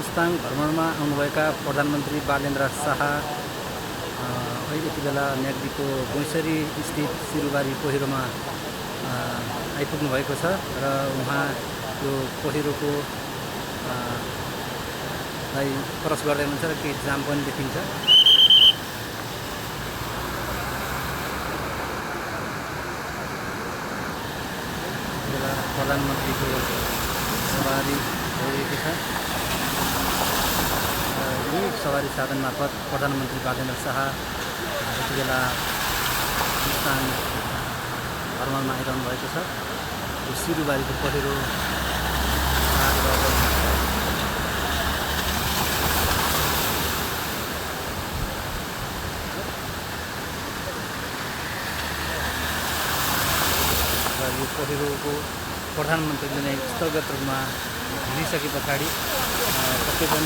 मुस्ताङ भ्रमणमा आउनुभएका प्रधानमन्त्री बालेन्द्र शाह यति बेला म्याग्दीको गैँसरी स्थित सिरुबारी पहिरोमा आइपुग्नु भएको छ र उहाँ यो पहिरोको लाई क्रस गर्दै हुनुहुन्छ र केही जाम पनि देखिन्छ। प्रधानमन्त्रीको सवारी भइरहेको छ। यही सवारी साधन मार्फत प्रधानमन्त्री बालेन्द्र शाह यति बेला मुस्ताङ भ्रमणमा आइरहनु भएको छ। यो सिरुबारीको पहिरो पार गर्दै यो पहिरोको प्रधानमन्त्रीले नै स्थलगत रूपमा लिइसके पछाडि पक्कै पनि